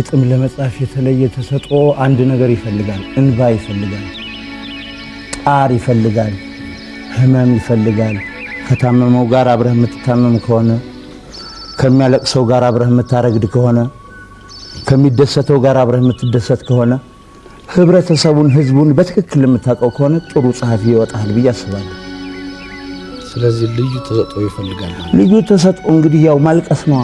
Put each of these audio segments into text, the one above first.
ግጥም ለመጻፍ የተለየ ተሰጥኦ አንድ ነገር ይፈልጋል። እንባ ይፈልጋል፣ ጣር ይፈልጋል፣ ህመም ይፈልጋል። ከታመመው ጋር አብረህ የምትታመም ከሆነ፣ ከሚያለቅሰው ጋር አብረህ የምታረግድ ከሆነ፣ ከሚደሰተው ጋር አብረህ የምትደሰት ከሆነ፣ ህብረተሰቡን፣ ህዝቡን በትክክል የምታውቀው ከሆነ ጥሩ ጸሐፊ ይወጣል ብዬ አስባለሁ። ስለዚህ ልዩ ተሰጥኦ ይፈልጋል። ልዩ ተሰጥኦ እንግዲህ ያው ማልቀስ ነዋ።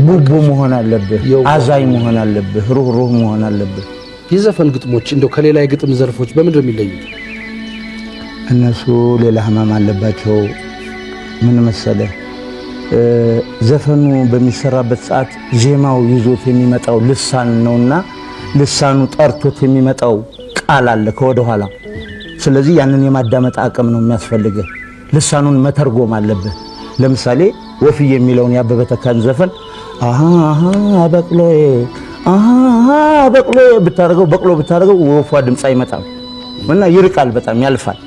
ቡቡ መሆን አለብህ፣ አዛኝ መሆን አለብህ፣ ሩህሩህ መሆን አለብህ። የዘፈን ግጥሞች እንደው ከሌላ የግጥም ዘርፎች በምንድን ነው የሚለዩት? እነሱ ሌላ ህመም አለባቸው። ምን መሰለህ፣ ዘፈኑ በሚሰራበት ሰዓት ዜማው ይዞት የሚመጣው ልሳን ነውና ልሳኑ ጠርቶት የሚመጣው ቃል አለ ከወደ ኋላ። ስለዚህ ያንን የማዳመጥ አቅም ነው የሚያስፈልግህ። ልሳኑን መተርጎም አለብህ። ለምሳሌ ወፍዬ የሚለውን ያበበ ተካን ዘፈን አሃ በቅሎዬ አሃ በቅሎዬ ብታደርገው፣ በቅሎ ብታደርገው ወፏ ድምፅ አይመጣም እና ይርቃል፣ በጣም ያልፋል።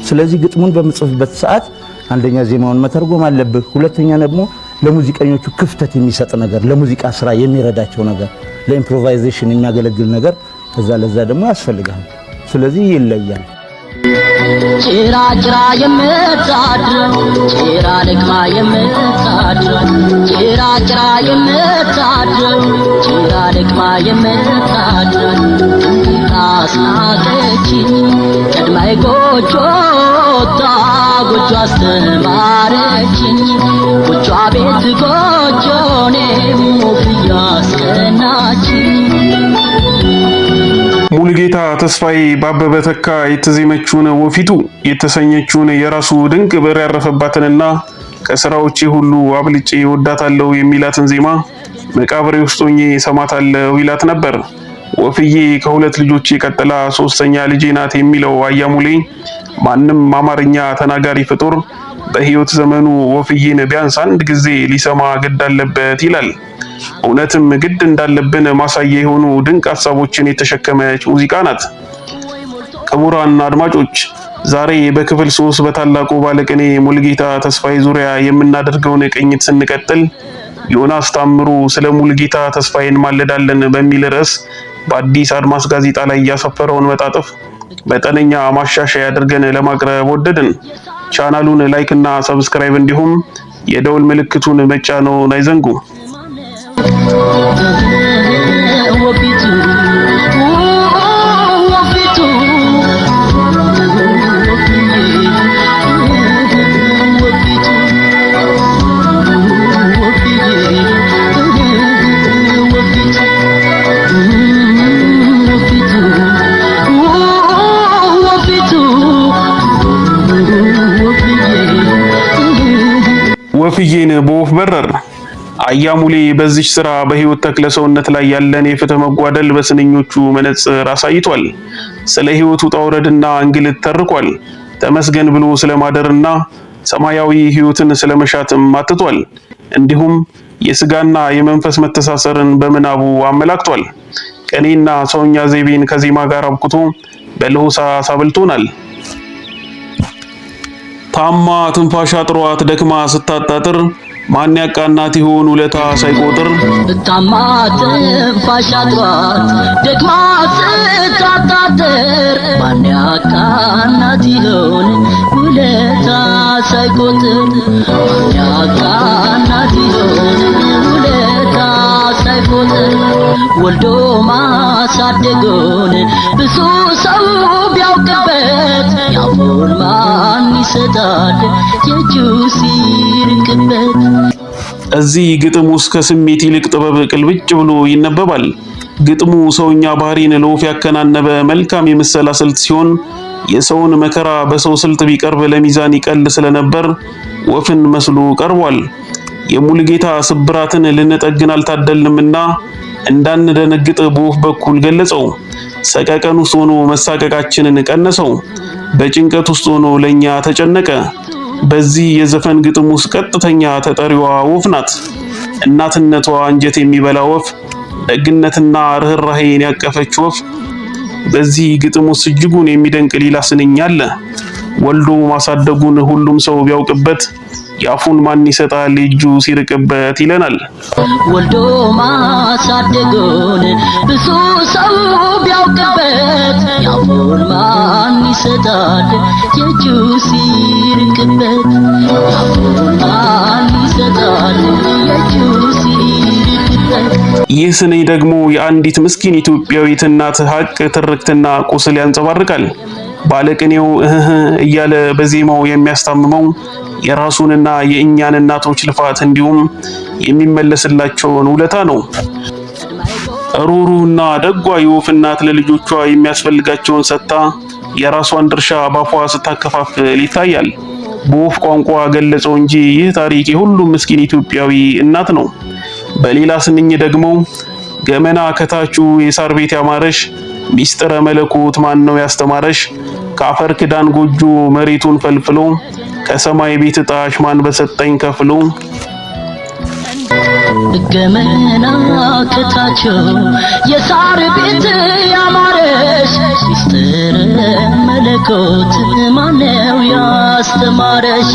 ስለዚህ ግጥሙን በምጽፍበት ሰዓት አንደኛ ዜማውን መተርጎም አለብህ። ሁለተኛ ደግሞ ለሙዚቀኞቹ ክፍተት የሚሰጥ ነገር፣ ለሙዚቃ ስራ የሚረዳቸው ነገር፣ ለ improvisation የሚያገለግል ነገር ከዛ ለዛ ደግሞ ያስፈልጋል። ስለዚህ ይለያል። ጭራ ጭራ የምታድር፣ ጭራ ለቅማ የምታድር፣ ጭራ ጭራ የምታድር፣ ጭራ ለቅማ የምታድር አስናቀችኝ ቀድማይ ጎጆ ወጣ ጎጆ አስተማረችኝ ጎጆ ቤት ጎጆ እኔም ወፍያ አስቀናችኝ። ሙሉጌታ ተስፋዬ በአበበ ተካ የተዜመችውን ወፊቱ የተሰኘችውን የራሱ ድንቅ ብዕር ያረፈባትንና ከስራዎቼ ሁሉ አብልጬ እወዳታለሁ የሚላትን ዜማ መቃብሬ ውስጥ ሆኜ እሰማታለሁ ይላት ነበር። ወፍዬ ከሁለት ልጆቼ ቀጥላ ሶስተኛ ልጄ ናት የሚለው አያሙሌ ማንም አማርኛ ተናጋሪ ፍጡር በህይወት ዘመኑ ወፍዬን ቢያንስ አንድ ጊዜ ሊሰማ ግድ አለበት ይላል። እውነትም ግድ እንዳለብን ማሳያ የሆኑ ድንቅ ሀሳቦችን የተሸከመች ሙዚቃ ናት። ክቡራን አድማጮች፣ ዛሬ በክፍል 3 በታላቁ ባለቅኔ ሙሉጌታ ተስፋዬ ዙሪያ የምናደርገውን ቅኝት ስንቀጥል ዮናስ ታምሩ ስለ ሙሉጌታ ተስፋዬ እንማልዳለን በሚል ርዕስ በአዲስ አድማስ ጋዜጣ ላይ ያሰፈረውን መጣጥፍ መጠነኛ ማሻሻያ አድርገን ለማቅረብ ወደድን። ቻናሉን like እና subscribe እንዲሁም የደውል ምልክቱን መጫንዎን አይዘንጉ። ወፊቱ ወፊቱ ወፊቱ ወፊቱ ወፊቱ ወፍዬን በወፍ በረር አያሙሌ በዚች ስራ በህይወት ተክለ ሰውነት ላይ ያለን የፍትህ መጓደል በስንኞቹ መነጽር አሳይቷል። ስለ ህይወት ውጣ ውረድና እንግልት ተርኳል። ተመስገን ብሎ ስለማደርና ሰማያዊ ህይወትን ስለመሻትም አትቷል። እንዲሁም የስጋና የመንፈስ መተሳሰርን በምናቡ አመላክቷል። ቅኔና ሰውኛ ዘይቤን ከዜማ ጋር አብኩቶ በለሆሳስ አብልቶናል። ታማ ትንፋሽ አጥሯት ደክማ ስታጣጥር ማን ያቃናት ይሆን ውለታ ሳይቆጥር? ታማ ትንፋሽ አጥሯት ደክማ ስታጣጥር ማን ያቃናት ይሆን ውለታ ሳይቆጥር? ማን ያቃናት ይሆን ውለታ ሳይቆጥር? ወልዶ ማሳደጎን ብዙ ሰው ቢያውቅበት ያፉን ማን ይሰጣል የእጁ ሲርቅበት። እዚህ ግጥም ውስጥ ከስሜት ይልቅ ጥበብ ቅልብጭ ብሎ ይነበባል። ግጥሙ ሰውኛ ባህሪን ለወፍ ያከናነበ መልካም የምሰላ ስልት ሲሆን የሰውን መከራ በሰው ስልት ቢቀርብ ለሚዛን ይቀል ስለነበር ወፍን መስሎ ቀርቧል። የሙሉጌታ ስብራትን ልንጠግን አልታደልንምና እንዳንደነግጥ በወፍ በኩል ገለጸው። ሰቀቀን ውስጥ ሆኖ መሳቀቃችንን ቀነሰው። በጭንቀት ውስጥ ሆኖ ለኛ ተጨነቀ። በዚህ የዘፈን ግጥም ውስጥ ቀጥተኛ ተጠሪዋ ወፍ ናት። እናትነቷ አንጀት የሚበላ ወፍ፣ ደግነትና ርህራሄን ያቀፈች ወፍ። በዚህ ግጥም ውስጥ እጅጉን የሚደንቅ ሌላ ስንኝ አለ። ወልዶ ማሳደጉን ሁሉም ሰው ቢያውቅበት የአፉን ማን ይሰጣል የእጁ ሲርቅበት ይለናል። ወልዶ ማሳደጎን ብዙ ሰው ቢያውቅበት ያፉን ማን ይሰጣል የእጁ ሲርቅበት፣ ያፉን ማን ይሰጣል የእጁ ሲርቅበት። ይህ ስንኝ ደግሞ የአንዲት ምስኪን ኢትዮጵያዊት እናት ሀቅ ትርክትና ቁስል ያንጸባርቃል። ባለቅኔው እህህ እያለ በዜማው የሚያስታምመው የራሱንና የእኛን እናቶች ልፋት እንዲሁም የሚመለስላቸውን ውለታ ነው። ሩሩና ደጓ የወፍ እናት ለልጆቿ የሚያስፈልጋቸውን ሰጥታ የራሷን ድርሻ ባፏ ስታከፋፍል ይታያል። በወፍ ቋንቋ ገለጸው እንጂ ይህ ታሪክ የሁሉም ምስኪን ኢትዮጵያዊ እናት ነው። በሌላ ስንኝ ደግሞ ገመና ከታቹ የሳር ቤት ያማረሽ፣ ሚስጥረ መለኮት ማን ነው ያስተማረሽ? ከአፈር ክዳን ጎጆ መሬቱን ፈልፍሎ፣ ከሰማይ ቤት እጣሽ ማን በሰጠኝ ከፍሎ። ገመና ከታቸው የሳር ቤት ያማረሽ፣ ሚስጥር መለኮት ማነው ያስተማረሽ?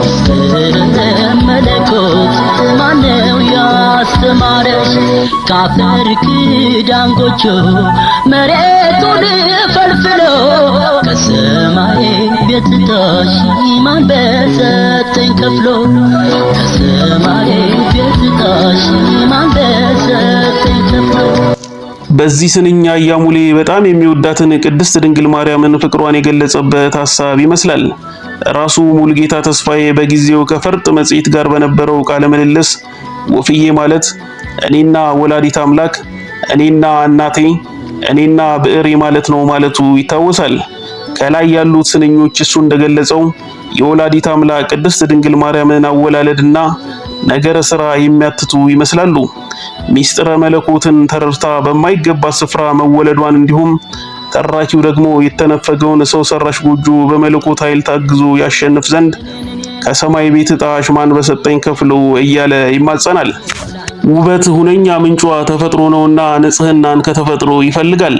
ሚስጥር መለኮት ማነው ያስተማረሽ? ካፈር ክዳን ጎጆ መሬቱን ፈልፍሎ፣ ከሰማይ ቤት እጣሽ ማን በሰጠኝ ከፍሎ፣ ከሰማይ ቤት እጣሽ ማን በሰጠኝ ከፍሎ። በዚህ ስንኝ አያሙሌ በጣም የሚወዳትን ቅድስት ድንግል ማርያምን ፍቅሯን የገለጸበት ሐሳብ ይመስላል። ራሱ ሙሉጌታ ተስፋዬ በጊዜው ከፈርጥ መጽሔት ጋር በነበረው ቃለ ምልልስ ወፍዬ ማለት እኔና ወላዲት አምላክ፣ እኔና እናቴ፣ እኔና ብዕሬ ማለት ነው ማለቱ ይታወሳል። ከላይ ያሉት ስንኞች እሱ እንደገለጸው የወላዲት አምላክ ቅድስት ድንግል ማርያምን አወላለድና ነገረ ስራ የሚያትቱ ይመስላሉ። ሚስጥረ መለኮትን ተረድታ በማይገባ ስፍራ መወለዷን እንዲሁም ተራኪው ደግሞ የተነፈገውን ሰው ሰራሽ ጎጆ በመለኮት ኃይል ታግዞ ያሸንፍ ዘንድ ከሰማይ ቤት እጣሽ ማን በሰጠኝ ከፍሎ እያለ ይማጸናል። ውበት ሁነኛ ምንጯ ተፈጥሮ ነውና ንጽህናን ከተፈጥሮ ይፈልጋል።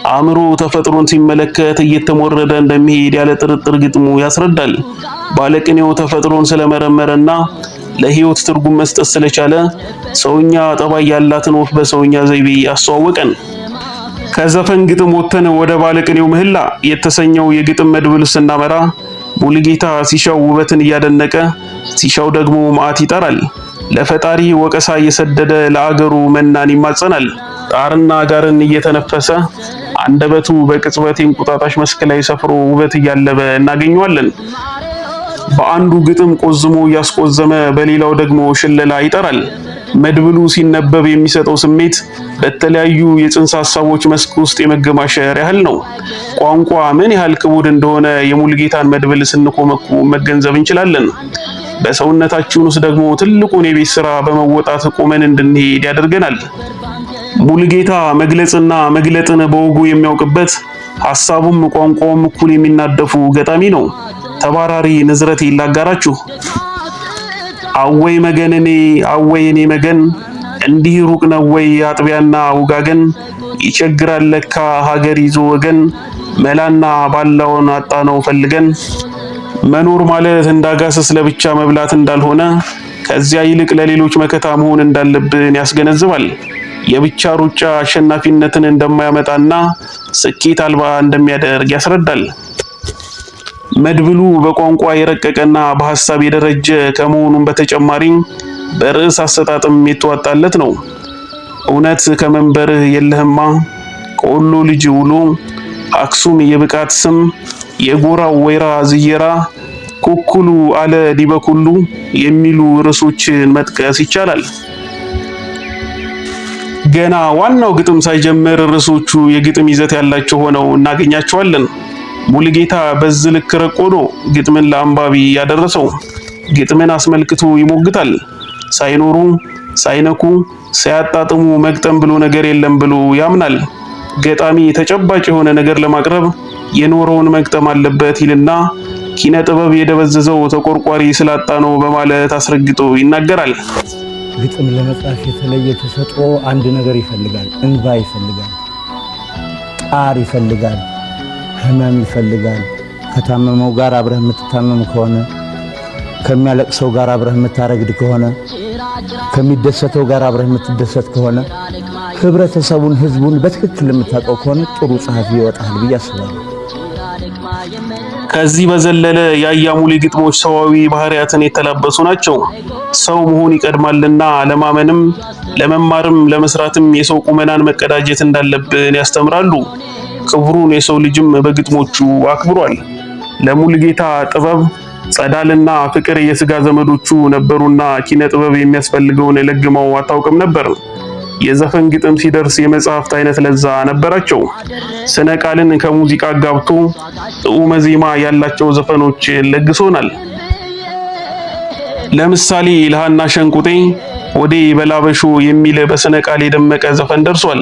አእምሮ ተፈጥሮን ሲመለከት እየተሞረደ እንደሚሄድ ያለ ጥርጥር ግጥሙ ያስረዳል። ባለቅኔው ተፈጥሮን ስለመረመረና ለሕይወት ትርጉም መስጠት ስለቻለ ሰውኛ ጠባይ ያላትን ወፍ በሰውኛ ዘይቤ አስተዋወቀን። ከዘፈን ግጥም ወጥተን ወደ ባለቅኔው ምህላ የተሰኘው የግጥም መድብል ስናመራ ሙሉጌታ ሲሻው ውበትን እያደነቀ ሲሻው ደግሞ መዓት ይጠራል። ለፈጣሪ ወቀሳ እየሰደደ ለአገሩ መናን ይማጸናል። ጣርና ጋርን እየተነፈሰ አንደበቱ በቅጽበት የእንቁጣጣሽ መስክ ላይ ሰፍሮ ውበት እያለበ እናገኘዋለን። በአንዱ ግጥም ቆዝሞ እያስቆዘመ በሌላው ደግሞ ሽለላ ይጠራል። መድብሉ ሲነበብ የሚሰጠው ስሜት በተለያዩ የጽንሰ ሀሳቦች መስክ ውስጥ የመገማሸር ያህል ነው። ቋንቋ ምን ያህል ክቡድ እንደሆነ የሙሉጌታን መድብል ስንኮመኩ መገንዘብ እንችላለን። በሰውነታችን ውስጥ ደግሞ ትልቁን የቤት ስራ በመወጣት ቆመን እንድንሄድ ያደርገናል። ሙሉጌታ መግለጽና መግለጥን በወጉ የሚያውቅበት ሐሳቡም ቋንቋውም እኩል የሚናደፉ ገጣሚ ነው። ተባራሪ ንዝረት ይላጋራችሁ። አወይ መገን እኔ አወይ እኔ መገን፣ እንዲህ ሩቅ ነው ወይ አጥቢያና ውጋገን? ይቸግራል ለካ ሀገር ይዞ ወገን፣ መላና ባላውን አጣነው ፈልገን። መኖር ማለት እንዳጋሰስ ለብቻ መብላት እንዳልሆነ ከዚያ ይልቅ ለሌሎች መከታ መሆን እንዳለብን ያስገነዝባል። የብቻ ሩጫ አሸናፊነትን እንደማያመጣና ስኬት አልባ እንደሚያደርግ ያስረዳል። መድብሉ በቋንቋ የረቀቀና በሐሳብ የደረጀ ከመሆኑም በተጨማሪ በርዕስ አሰጣጥም የተዋጣለት ነው። እውነት ከመንበርህ የለህማ፣ ከወሎ ልጅ ውሎ፣ አክሱም የብቃት ስም፣ የጎራው ወይራ ዝየራ፣ ኩኩሉ አለ ዲበኩሉ የሚሉ ርዕሶችን መጥቀስ ይቻላል። ገና ዋናው ግጥም ሳይጀምር ርዕሶቹ የግጥም ይዘት ያላቸው ሆነው እናገኛቸዋለን። ሙሉጌታ በዚህ ልክ ረቆ ነው ግጥምን ለአንባቢ ያደረሰው። ግጥምን አስመልክቶ ይሞግታል። ሳይኖሩ ሳይነኩ ሳያጣጥሙ መግጠም ብሎ ነገር የለም ብሎ ያምናል። ገጣሚ ተጨባጭ የሆነ ነገር ለማቅረብ የኖረውን መግጠም አለበት ይልና ኪነ ጥበብ የደበዘዘው ተቆርቋሪ ስላጣ ነው በማለት አስረግጦ ይናገራል። ግጥም ለመጻፍ የተለየ ተሰጥኦ አንድ ነገር ይፈልጋል። እንባ ይፈልጋል፣ ጣር ይፈልጋል፣ ህመም ይፈልጋል። ከታመመው ጋር አብረህ የምትታመም ከሆነ፣ ከሚያለቅሰው ጋር አብረህ የምታረግድ ከሆነ፣ ከሚደሰተው ጋር አብረህ የምትደሰት ከሆነ፣ ህብረተሰቡን፣ ህዝቡን በትክክል የምታውቀው ከሆነ ጥሩ ጸሐፊ ይወጣል ብዬ አስባለሁ። ከዚህ በዘለለ የአያሙሌ ግጥሞች ሰዋዊ ባህሪያትን የተላበሱ ናቸው። ሰው መሆን ይቀድማልና ለማመንም ለመማርም ለመስራትም የሰው ቁመናን መቀዳጀት እንዳለብን ያስተምራሉ። ክብሩን የሰው ልጅም በግጥሞቹ አክብሯል። ለሙሉጌታ ጥበብ ጸዳልና ፍቅር የስጋ ዘመዶቹ ነበሩና ኪነ ጥበብ የሚያስፈልገውን ለግመው አታውቅም ነበር። የዘፈን ግጥም ሲደርስ የመጽሐፍት አይነት ለዛ ነበራቸው። ስነ ቃልን ከሙዚቃ ጋብቶ ጥዑመ ዜማ ያላቸው ዘፈኖች ለግሶናል። ለምሳሌ ለሃና ሸንቁጤ ወዴ በላበሾ የሚል በስነ ቃል የደመቀ ዘፈን ደርሷል።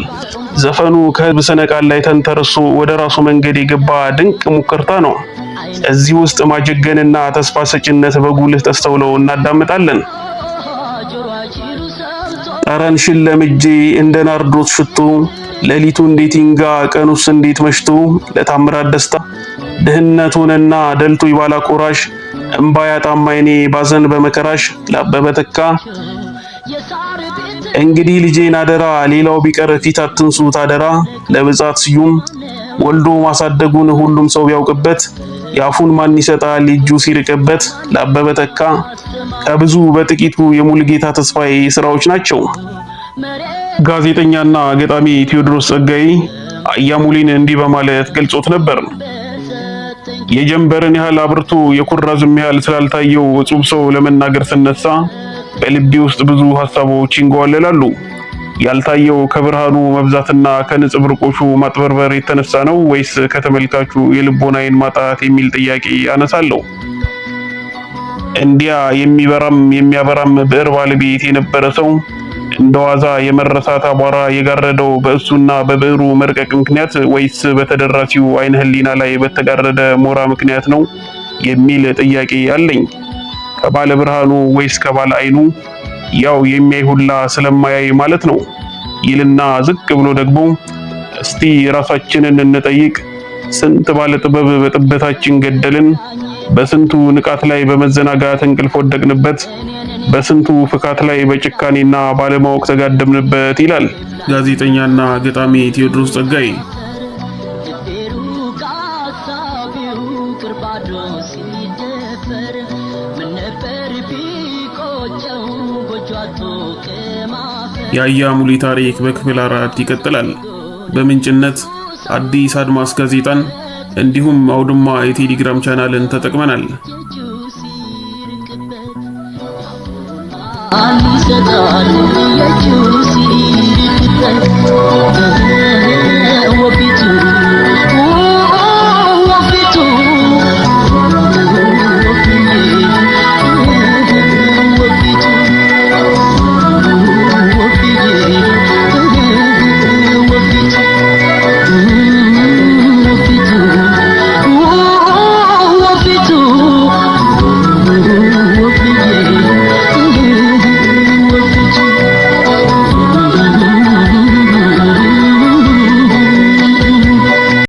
ዘፈኑ ከህዝብ ስነ ቃል ላይ ተንተርሶ ወደ ራሱ መንገድ የገባ ድንቅ ሙከርታ ነው። እዚህ ውስጥ ማጀገንና ተስፋ ሰጭነት በጉልህ ተስተውለው እናዳምጣለን። ጠረንሽን ለምጄ እንደ ናርዶስ ሽቶ፣ ሌሊቱ እንዴት ይንጋ ቀኑስ እንዴት መሽቶ፣ ለታምራት ደስታ ድህነት ሆነና ደልቶ ይባላ ኮራሽ፣ እምባ ያጣም አይኔ ባዘን በመከራሽ፣ ለአበበ ተካ እንግዲህ ልጄን አደራ ሌላው ቢቀር ፊት አትንሱት አደራ፣ ለብጻት ስዩም ወልዶ ማሳደጉን ሁሉም ሰው ቢያውቅበት የአፉን ማን ይሰጣል እጁ ሲርቅበት፣ ለአበበ ተካ ከብዙ በጥቂቱ የሙሉጌታ ተስፋዬ ስራዎች ናቸው። ጋዜጠኛና ገጣሚ ቴዎድሮስ ጸጋዬ አያሙሌን እንዲህ በማለት ገልጾት ነበር። የጀንበርን ያህል አብርቶ የኩራዝም ያህል ስላልታየው እጹብ ሰው ለመናገር ስነሳ በልቤ ውስጥ ብዙ ሀሳቦች ይንገዋለላሉ። ያልታየው ከብርሃኑ መብዛትና ከንጽብርቆሹ ማጥበርበር የተነሳ ነው ወይስ ከተመልካቹ የልቦናዬን ማጣት የሚል ጥያቄ አነሳለሁ። እንዲያ የሚበራም የሚያበራም ብዕር ባለቤት የነበረ ሰው እንደ ዋዛ የመረሳት አቧራ የጋረደው በእሱና በብዕሩ መርቀቅ ምክንያት ወይስ በተደራሲው አይነ ህሊና ላይ በተጋረደ ሞራ ምክንያት ነው የሚል ጥያቄ አለኝ። ከባለ ብርሃኑ ወይስ ከባለ አይኑ? ያው የሚያይ ሁላ ስለማያይ ማለት ነው ይልና ዝቅ ብሎ ደግሞ እስቲ ራሳችንን እንጠይቅ። ስንት ባለ ጥበብ በጥበታችን ገደልን፣ በስንቱ ንቃት ላይ በመዘናጋት እንቅልፍ ወደቅንበት፣ በስንቱ ፍካት ላይ በጭካኔና ባለማወቅ ተጋደምንበት ይላል ጋዜጠኛና ገጣሚ ቴዎድሮስ ጸጋዬ። የአያሙሌ ታሪክ በክፍል 4 ይቀጥላል። በምንጭነት አዲስ አድማስ ጋዜጣን እንዲሁም አውድማ የቴሌግራም ቻናልን ተጠቅመናል። ይሰጣል።